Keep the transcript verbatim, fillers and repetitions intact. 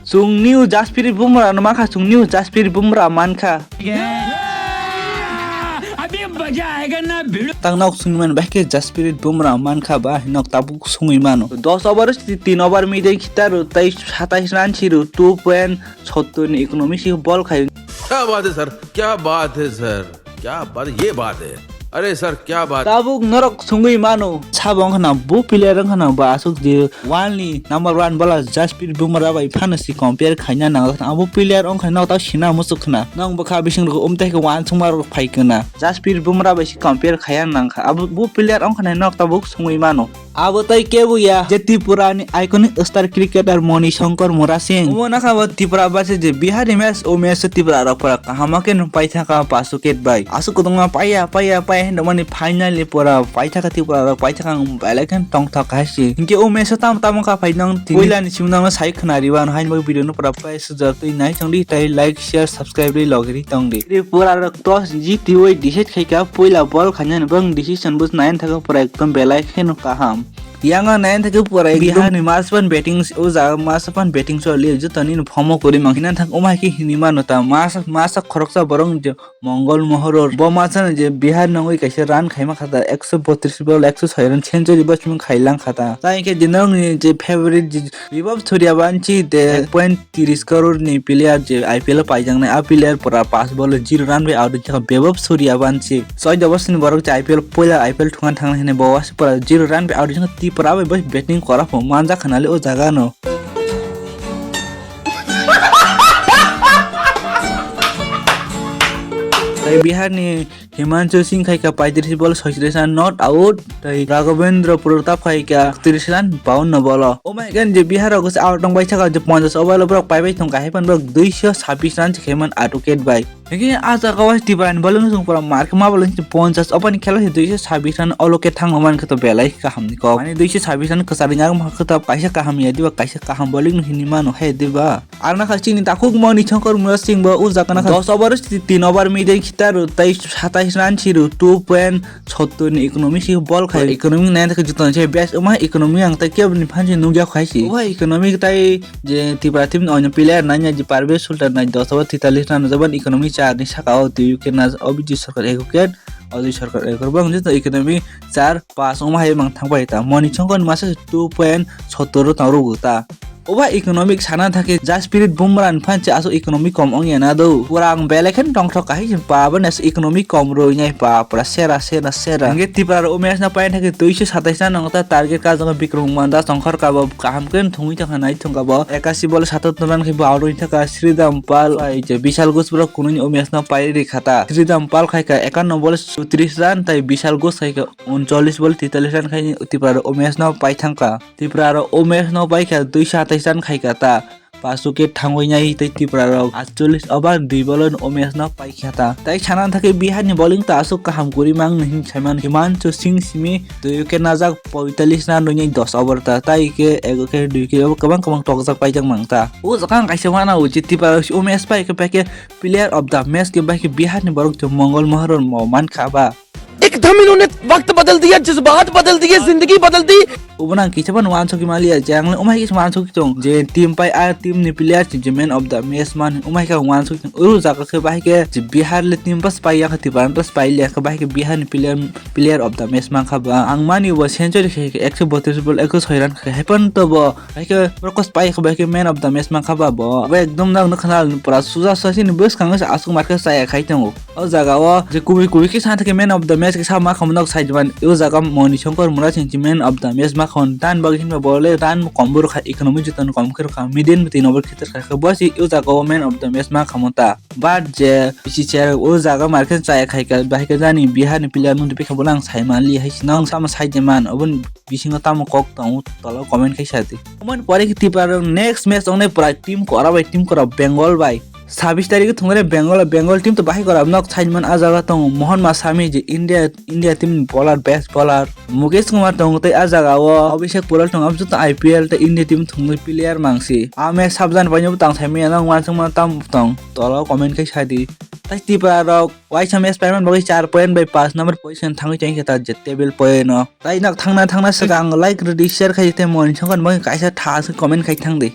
Chwng new Jasprit Bumrah no mankha, chwng new Jasprit Bumrah mankha. Abhi maza aayega na bhidu. Tang nok chwng man bahai khe Jasprit Bumrah mankha ba nok tabuk sungwi mano. Dos over si tin over midai khitaru tai satais run siru two point sottor ni economy si bol khai. क्या बात है सर, क्या बात है सर, क्या बात, ये बात है। अरे सर, क्या बात। Tabuk norok sungwi mano. Sabo wngkha na bo player wngkha na ba aswk je world ni number one bowler Jasprit Bumrah bai phano si compare khaina nang kha. Abo player wngkha na nok ta sina muchuk khna. Nang bwkha bising rok um tei khe uansukma rok phai khna. Jasprit Bumrah bai si compare khaiya nang kha. Abo bo player wngkha na nok tabuk sungwi mano. Abo tai kebo ya je Tripura ni iconic star cricketer Moni Shankar Murasing. Omo nakha bo Tripura versus je Bihar ni match, o match o Tripura rok pura kaham khe no paithaka pasu ket bai. Aswk kwbangma paiya, paiya, paiya hinwi mani finally pura paithaka Tripura rok paithaka ang belai khe tongthok hai se. Hinkhe o match o tamo tamo kha phai nang tini puila ni simi nang sai khna riba hain bo video no pura pai sujak twi nai chong di tai like, share, subscribe ri logri tong di. Tripura rok toss jiti oi decide khai kha puila ball khaina ni bang decision bus nai thaka pura ekdom belai khe no kaham. Yang ang nai thake pura Bihar ni masapan batting, o jaga masapan batting choli, joto ni phomo kori mang hinang thang, o mai khe hini mano ta, masa, masa khoroksa borok je Mongol Mohoror, bo masa je Bihar nangwi kaisa run khaima khata, ekso botris ball, ekso soi run century bo chumui khailang khata. Tai khe dinong ni je favorite je Vibhav Suryavanshi de ek point tris crore ni player je I P L o paijaknai, a player pura pas ball o zero run bai out wngkha Vibhav Suryavanshi. Choi dobosni borok je I P L poila I P L thungan thangna hinwi bo wasi pura zero run bai out wngkha, Tripura bai bo batting kwrapho manjak khanali o jaga no. Tai Bihar ni Himanshu Singh khai kha paitris ball soitris run not out, tai Raghavendra Pratap khai kha tris run bawanno ball o. O mai khe je Bihar rok se out wng bai saka je ponchash over o borok pai bai thung kha, hai phano borok duiso sabbish run se khaimani out wicket bai. Hingke a jaga o Tripura ni bowling chwng pura mar khe ma bowling se ponchash over ni khelo se duiso sabbish run olo khe thangma man khe to belai kaham ni kok. Ani duiso sabbish run kwchari nang ma khe to kaisa kaham ya diba, kaisa kaham bowling no hinwi mano hai diba. Arna kha chini takhuk Moni Shankar Murasing bo o jaga na kha dos over o si tin over midai khitaru tai satais run siru two point sottor ni economy si bol khai. Economy nai thake joto se best wngma economy ang tai kebo ni phan se nugya khai si. O hai economy tai je Tripura team ni oino player nai je Parvesh Sultan nai dos over titalis run jabon economy char ni saka o twi wicket na Abhijit Sarkar ek wicket, Ajay Sarkar ek wicket bang joto economy char pas wngma hai mang thang pai ta. Moni Shankar ni masa two point sottor o tang rw ta. Oba economic sana thake Jasprit Bumrah ni phan se aswk economic kom wng ya na do. Pura ang belai khe tongthok kahai se pa bo nes economic kom roi nai pa pura sera sera sera. Hingke Tripura rok o match no paina thake duiso satais run nang ta target ka jang Bikram Manda tongkhor ka bo kaham khe thungwi tongkha nai thung ka bo ekasi ball satatno run khe bo out wngkha Sridham Pal bai je Bishal Ghosh borok kunui o match no pai ri kha ta. Sridham Pal khai kha ekanno ball sutris run tai Bishal Ghosh khai kha uncholish ball titalis run khai Tripura rok o match no pai thang kha. Tripura rok o match no pai kha duiso satais run khai kha ta. Pasu khe thangwi nai tei Tripura rok atchollish over dui ball o o match no pai kha ta. Tai sana thake Bihar ni bowling ta aswk kaham kwrwi mang hin saiman Himanshu Singh simi twi wicket najak poitalish run rwi nai dos over ta. Tai khe ek wicket dui wicket kwbang kwbang tokjak paijak mang ta. O jaga ang kaisa wana o je Tripura rok o match pai khe pai khe player of the match khe bai khe Bihar ni borok je Mongol Mohor mo man kha ba. एकदम इन्होंने वक्त बदल दिया, जज्बात बदल दिए, जिंदगी बदल दी। Obo nang kisa phano uansukgwi manliya je ang le umai kisa uansukgwi tong je team pai a team ni player se je man of the match man umai khe uansukgwi tong. Oro jaga khe bahai khe je Bihar le team bas pai ya khe Tripura bas pai liya khe bahai khe Bihar ni player, player of the match man kha ba. Ang mani bo century khe ekso botris ball ekso soi run khe hai phano to bo bahai khe borok kos pai khe bahai khe man of the match man kha ba bo. Bo ekdom nang nukha na pura suja suja sini bwskango se aswk mar khe chaya khai tongo. O jaga o je kubui kubui khe sa thake man of the match khe sa ma khamno sai man. O jaga Moni Shankar Murasing se man of the match ma khamno tan bagwi hinba bo le tan kom boro kha economy joto no kom khe rokha median bwtwi no bo khe ter kha bo se o jaga o man of the match ma khamno ta. But je B C C I o jaga mar khe chaya khai kha bahai khe jani Bihar ni player no twi kha bo lang sai man li hai sino ang sama sai je man obo bisingo tamo kok tongo tola comment khai sa di. Omo ni pore khe Tripura rok next match ongnai pura team kora bai team kora Bengal bai. Sabis tarikh thwngmani Bengal, Bengal team to bahai kwrwng nok saiman ah jaga tongo Mohan Masami je India, India team ni bowler, best bowler. Mukesh Kumar tongo tei ah jaga o Abhishek Paul tongo, abo joto I P L tei India team thwngmani player mangsi. Ah match sabjani paino bwtang saimanya nang uansukmano tamo bwtang tola o comment khai sadi. Tai Tripura rok waisa match paiman bagwi char point bai paanch number position thangwi tongkha ta je table point o. Tai nok thangna thangna swkang like rwdi, share khai tei Moni Shankar bagwi kaisa tha aswk comment khai thangdi.